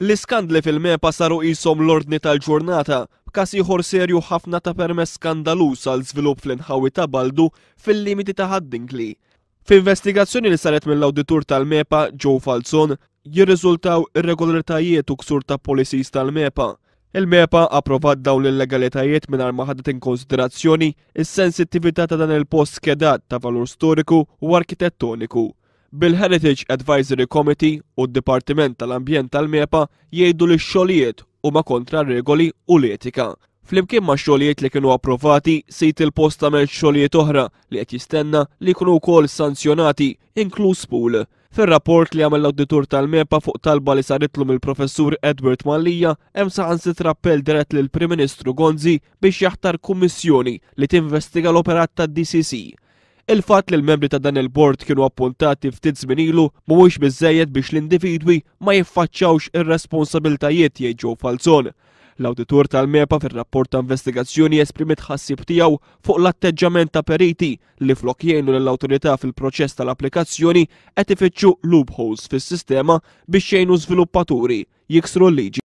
L-iskandli fil-MEPA saru qishom l-ordni tal-ġurnata, b'każ ieħor serju ħafna ta' permess skandaluż għal żvilupp fl-inħawi ta' Baldu fil-limiti ta' Ħad-Dingli. F'investigazzjoni li saret mill-awditur tal-MEPA, Joe Falzon, jirriżultaw irregolaritajiet u ksur ta' policies tal-MEPA. Il-MEPA approvat dawn l-illegalitajiet mingħajr ma ħadet in konsiderazzjoni s-sensittività ta' dan il-post skedat ta' valur storiku u arkitettoniku. Bil-Heritage Advisory Committee u d-Dipartiment tal-Ambjent tal-MEPA jgħidu li x-xogħlijiet huma kontra r-regoli u l-etika. Flimkien ma' xogħlijiet li kienu approvati, sid il-post għamel xogħlijiet oħra li qed jistenna li jkunu wkoll sanzjonati, inkluż pool. Fir-rapport li għamel l-awditur tal-MEPA fuq talba li saritlu mill-Professur Edward Mallia, hemm saħansitra appell dirett lill-Prim Ministru Gonzi biex jaħtar kummissjoni li tinvestiga l-operat tad-DCC. Il-fatt li l-membri ta' dan il-bord kienu appuntati ftit żmien ilu mhuwiex biżżejjed biex l-individwi ma jiffaċċawx ir-responsabiltajiet jgħid Joe Falzon. L-awditur tal-MEPA fir-rapport ta' investigazzjoni esprimi tħassib tiegħu fuq l-atteġġament ta' periti li flok jgħinu lill-awtorità fil-proċess tal-applikazzjoni qed ifittxu loopholes fis-sistema biex jgħinu żviluppaturi jiksru l-liġi.